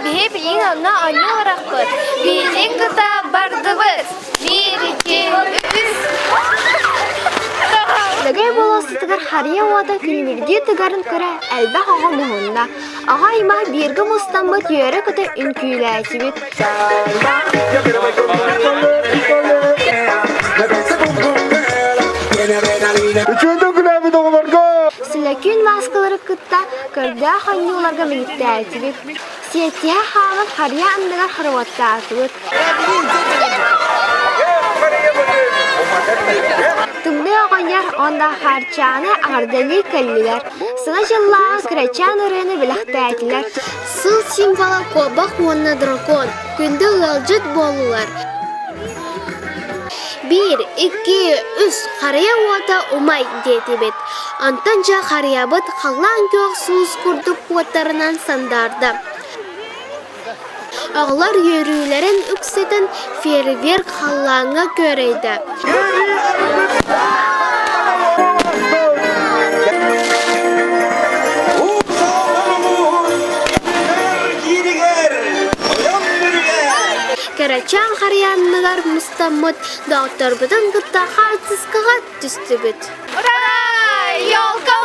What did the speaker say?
Биһи билигин онно оонньуу олорохпут. Биирин кытта бардыбыт. Биир, икки, үс. Лөгөй болуоссатыгар харыйа уота күлүмүрдүү тыгарын көрө элбэх оҕо муһунна. Аҕа аймах бииргэ мустаммыт үөрэ-көтө үҥкүүлээтибит. Үчүгэйдик күлээбит оҕолорго! Сүлэкүүн мааскалары кытта көрдөөх оонньууларга мэниктээтибит. Сиэттиһэ хаалан харыйа анныгар хороводтаатыбыт. Тымныы оҕонньор уонна Хаарчааны аҕардалыы кэллилэр. Саҥа дьыллааҕы кырачаан ырыаны бэлэхтээтилэр. Сыл символа куобах уонна дракон күндү ыалдьыт буоллулар. Биир, икки, үс харыйа уота умай диэтибит. Онтон дьэ харыйабыт халлаан күөх сулус курдук уоттарынан сандаарда. Оҕолор үөрүүлэрин үксэтэн фейерверк халлааҥҥа күөрэйдэ. Кэрэчээн харыйаанныгар мустаммыт доҕотторбутун кытта хаартыскаҕа түстүбүт. Ура! Елка!